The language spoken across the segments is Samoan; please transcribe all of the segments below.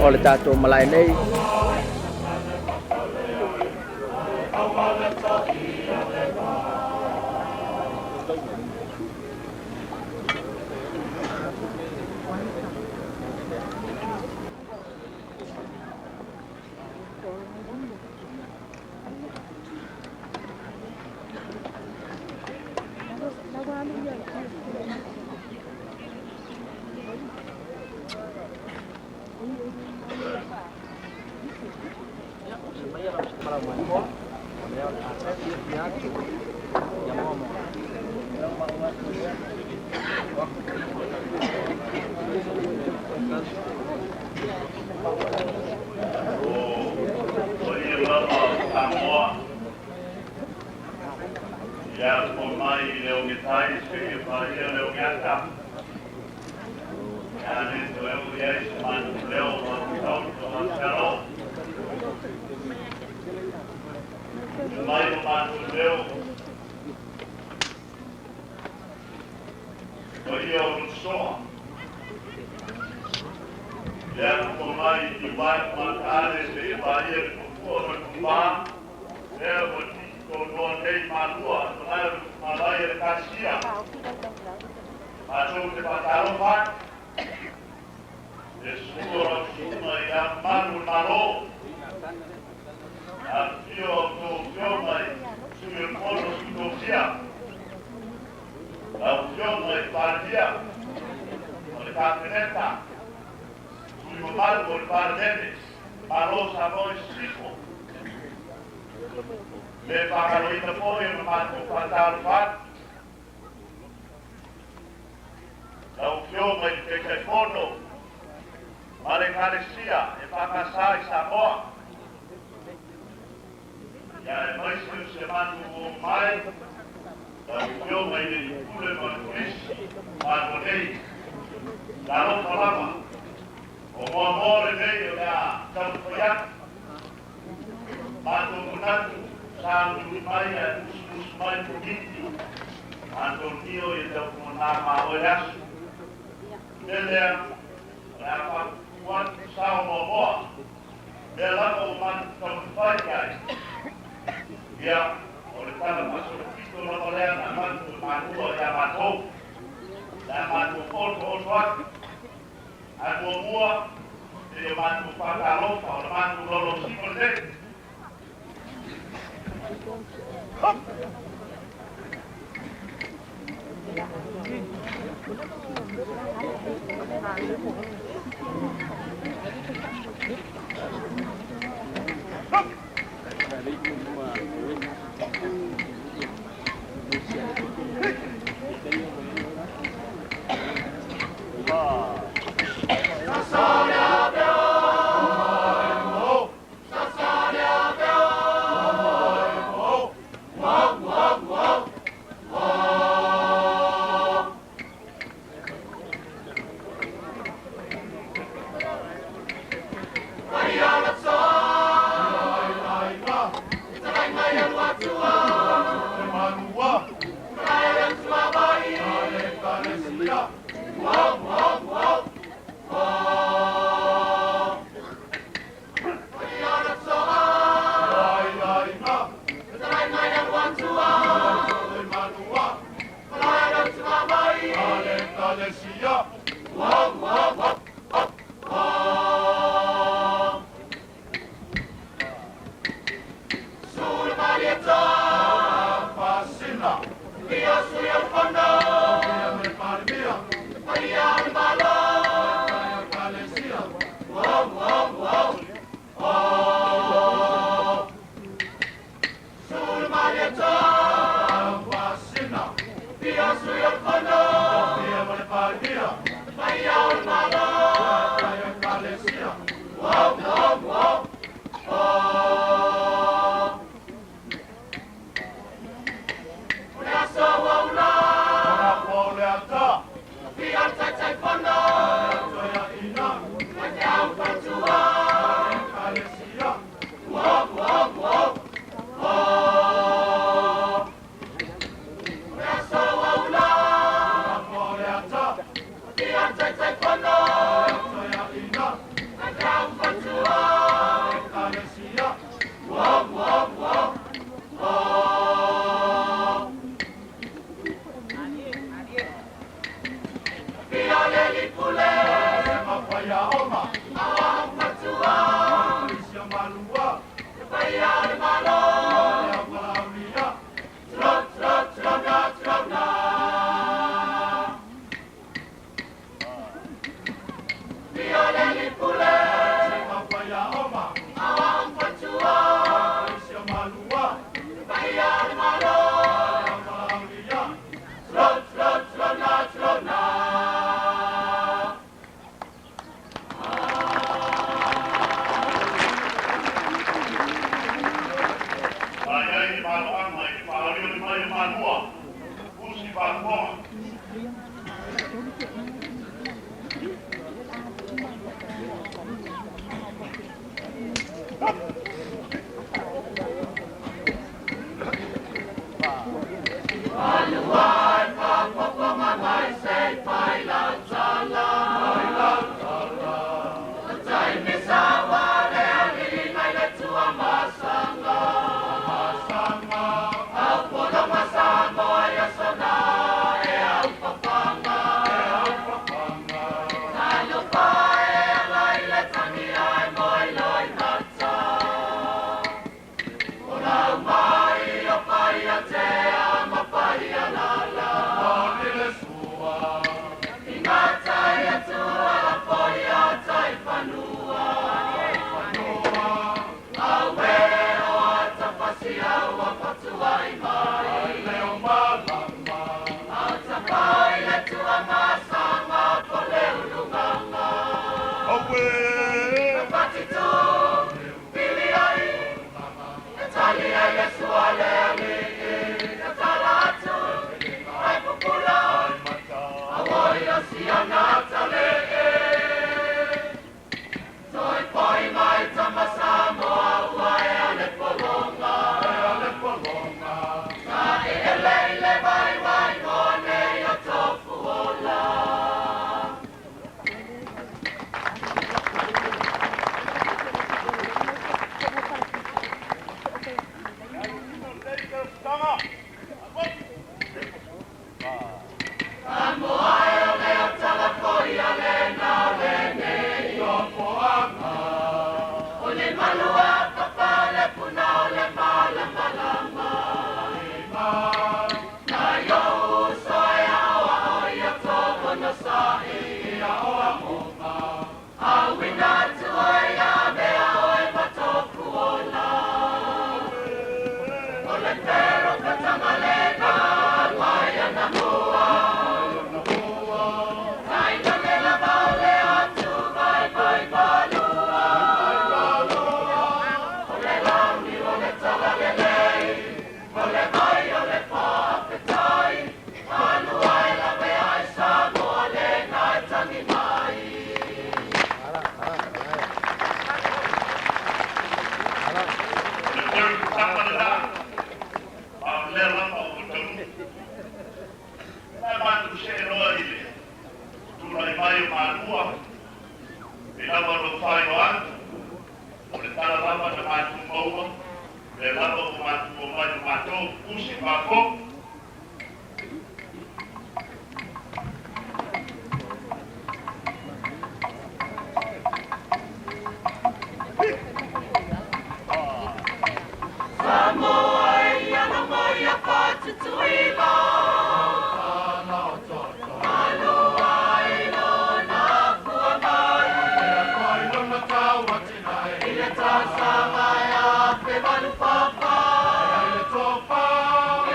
o le tatou malae nei. O ia lava o Samoa, ia afua mai i le ogetai seia paia le ogeata. Ia le toe oo i ai se matou leo ma taoto ma se alo. Mai o matou leo, paia o Lusoa, le afua mai i Uae Matale seia paia le Tupua ma le Tupā, lea ua titonoa nei Malua, malae o le malae a le Kasia. Matou te faatalofa atu, le susu o lau susuga i Le Ao Mamalu o le Malo, afifio a outou afioga i Sui o le Fono a Sui Tofia, lau Afioga i le Palemia ma le Kapeneta, sui mamalu o le Palemene, Malo o Samoa i Sisifo. Le faagaloina foi ona matou faatalofa atu lau Afioga i le Taitaifono ma le Ekalesia EFKS i Samoa, ia aemaise o si a matou uo mai, lau Afioga i le Pule ma le Kolisi Malua nei. Talofa lava, o moamoa lenei o le a taumafai atu. Matou manatu sa uliuli mai ae musumusu mai le Komiti, matou nio ia tautuana ma oe le aso. O le mea lea, o le a faapuupuu atu sao moamoa, mea lava ua matou taumafai i ai. Ia, o le tala faasolopito lava lea na avatu e Malua ia matou. O le a matou otooto atu. Ae muamua, se i o matou faatalofa, o le matou laulausima lenei. maloaga i le faaolioli mai o Malua, usi faafofoga.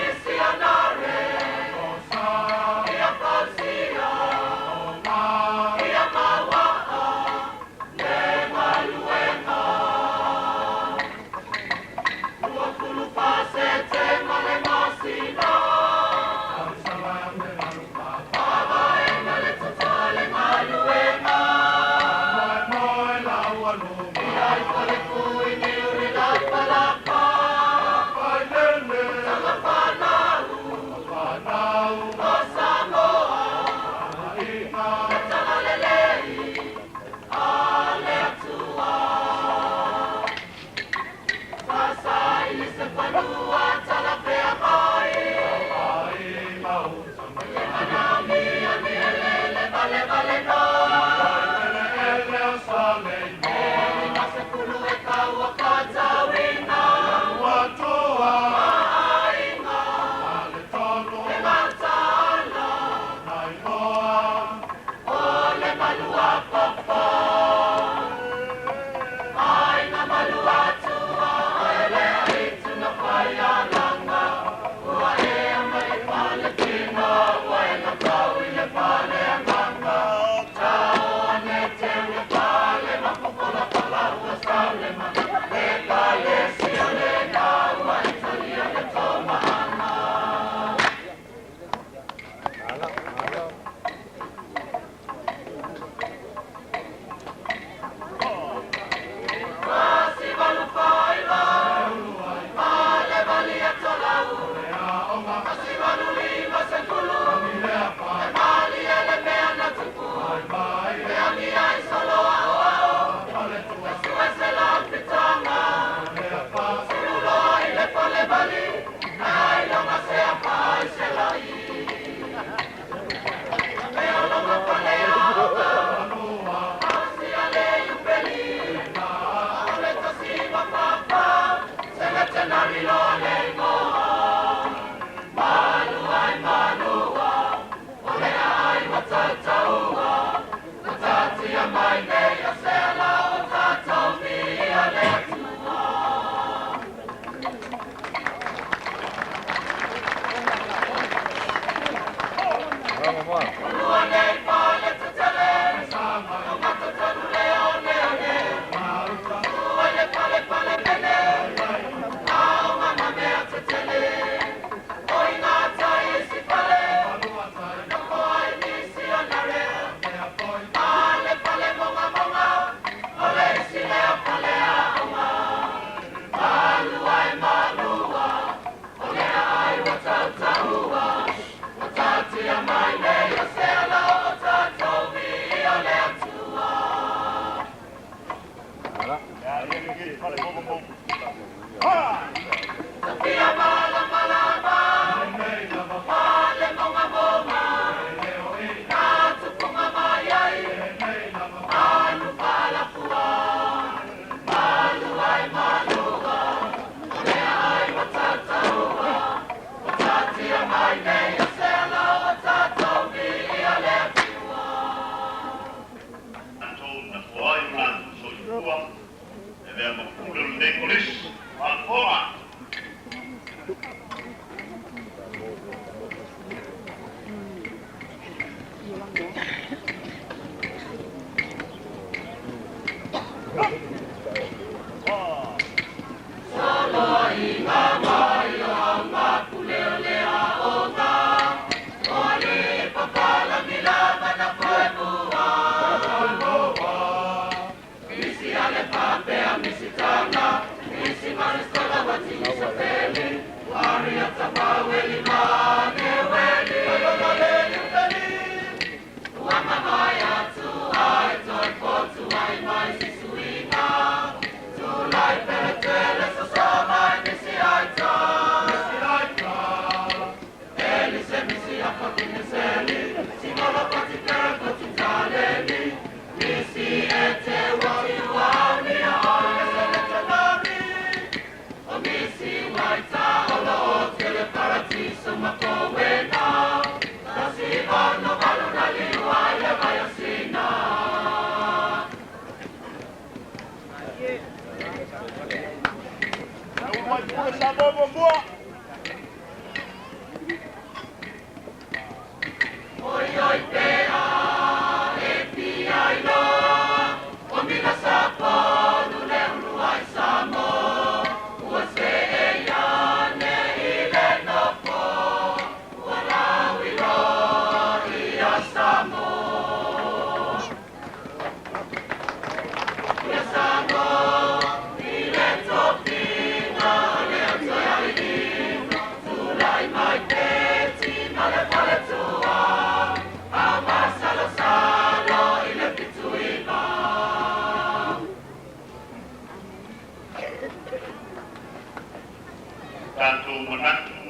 Isi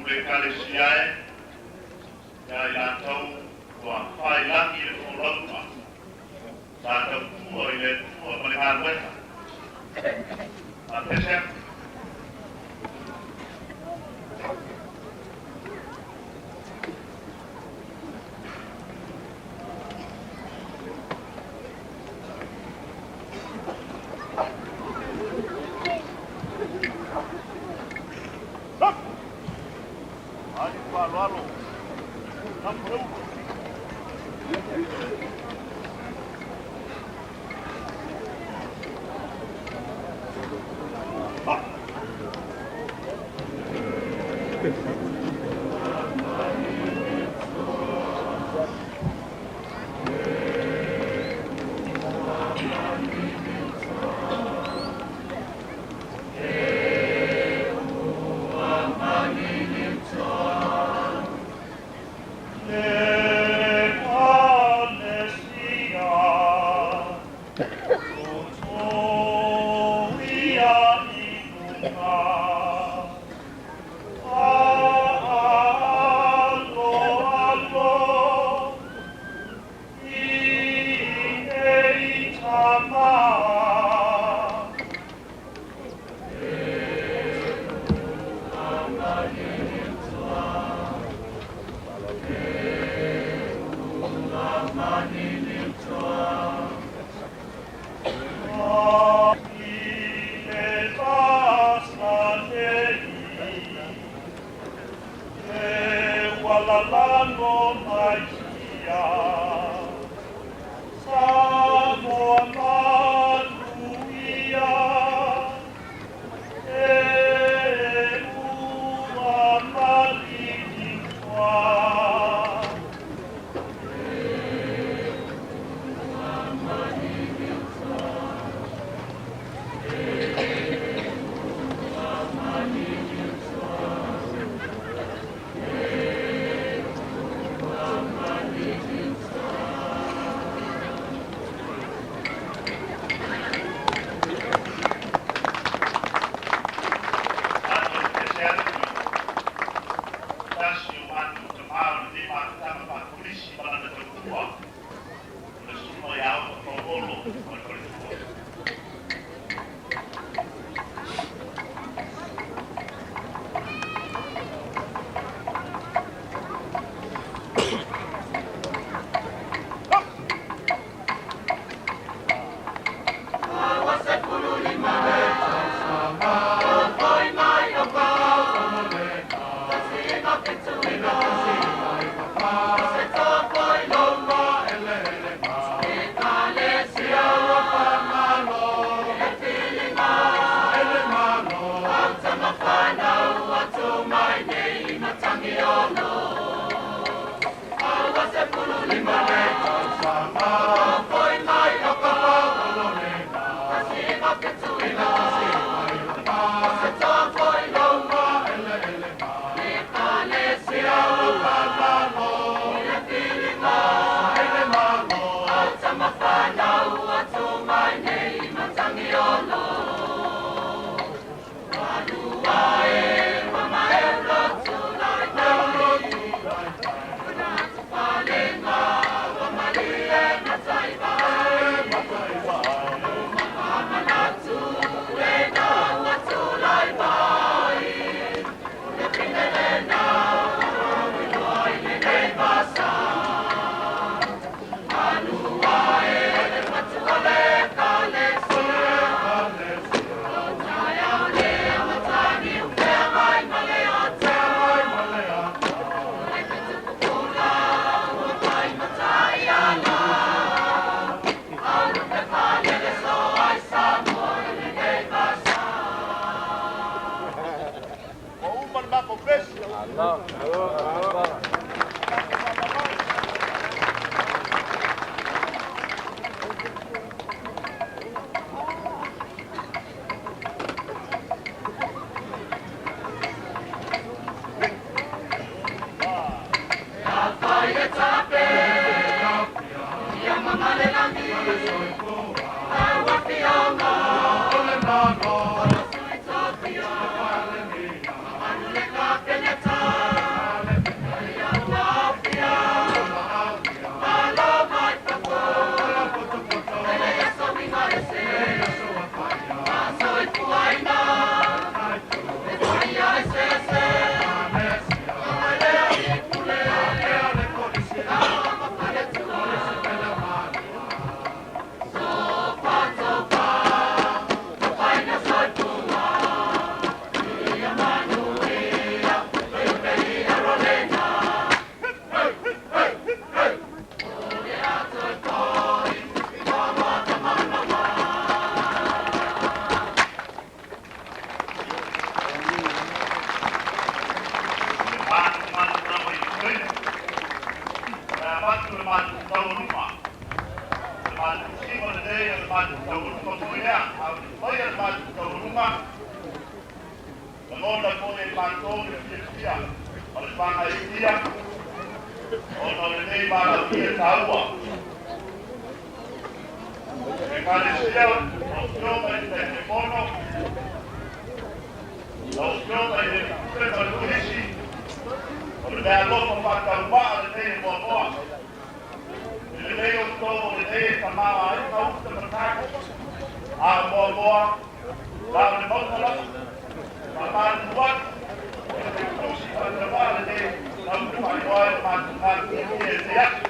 matou Ekalesia e, ia i latou ua fa'ailagi le folauga sa tautua i le Atua ma le galuega faapese atu. Ali fa'aloalo tapu le ulu. Ekalesia, o ia i luga, alo alo, i nei tama. I le vasa nei, e ualalalo mai ia, Samoa manuia, e ua malilitua. Tatou pese atu i tasi o matou tamā o lenei mafutaga faa-Kolisi ma lana tautua, o le susuga ia Ofa Fauolo ma le faletua. Ua uma le matou pese. matou taunuuga foi lea. A o le faia le matou taunuuga, lagona foi e matou le fiafia ma le faagaeetia ona o lenei valaaulia taua. Ekalesia o Afioga i le Taitaifono, lau Afioga i le Pule ma le Komisi, o le meaalofa faatauvaa lenei e muamua. E lelei outou o lenei e tamaoaiga uta ma tai, a o muamua la o le mauga lava. Faamalulu atu, o le tusi faatauvaa lenei lau te faailoa ai le matou galulue i lenei aso.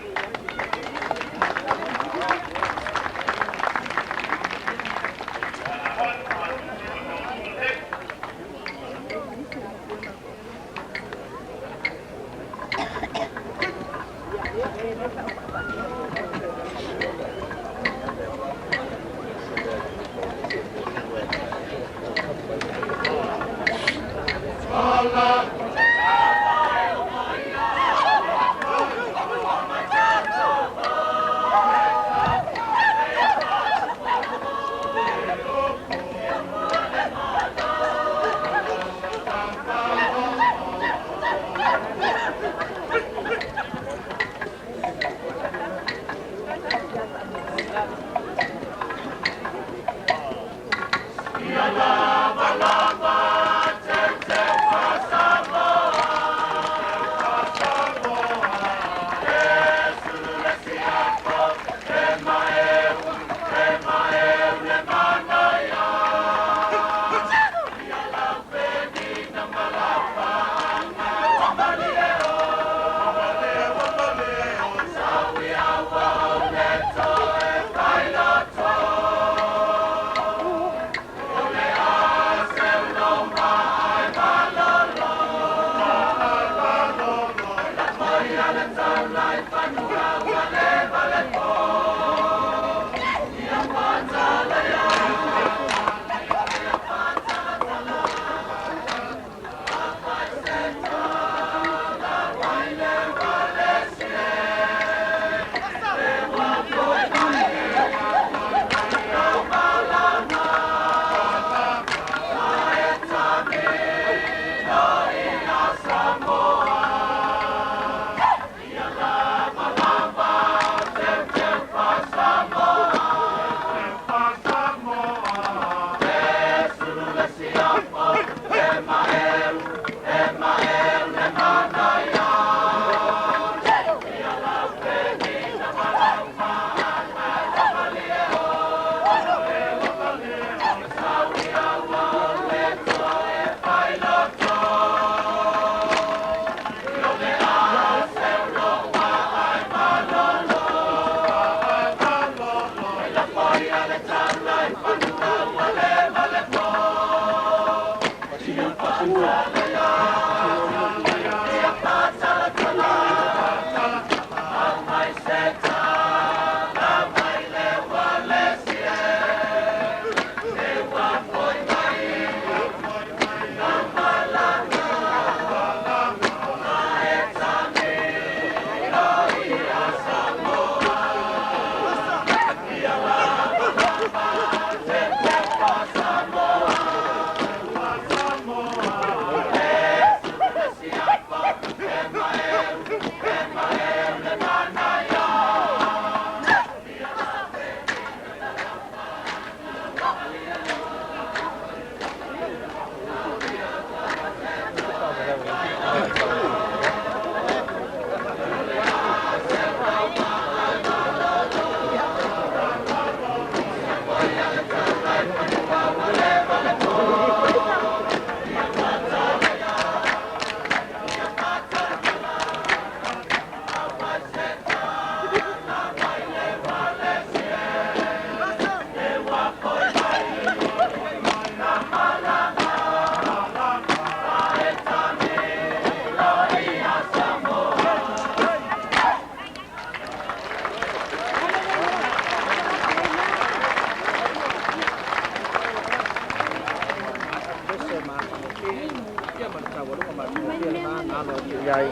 I ai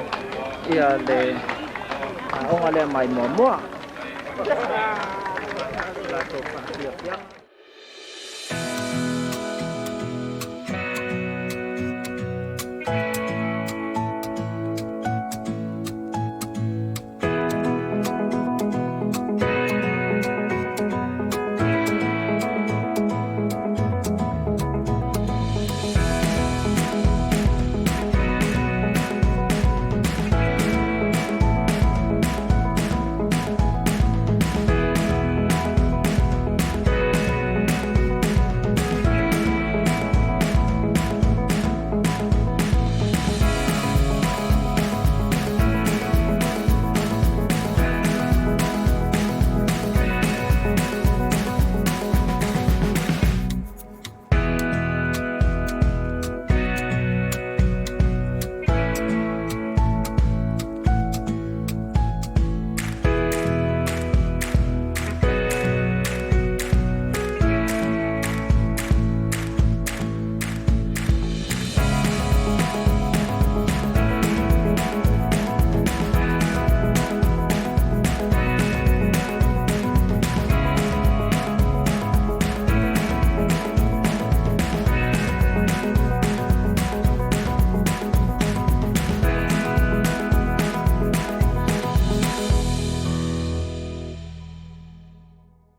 ia le aoga lea mai muamua. latou faafiafiaga.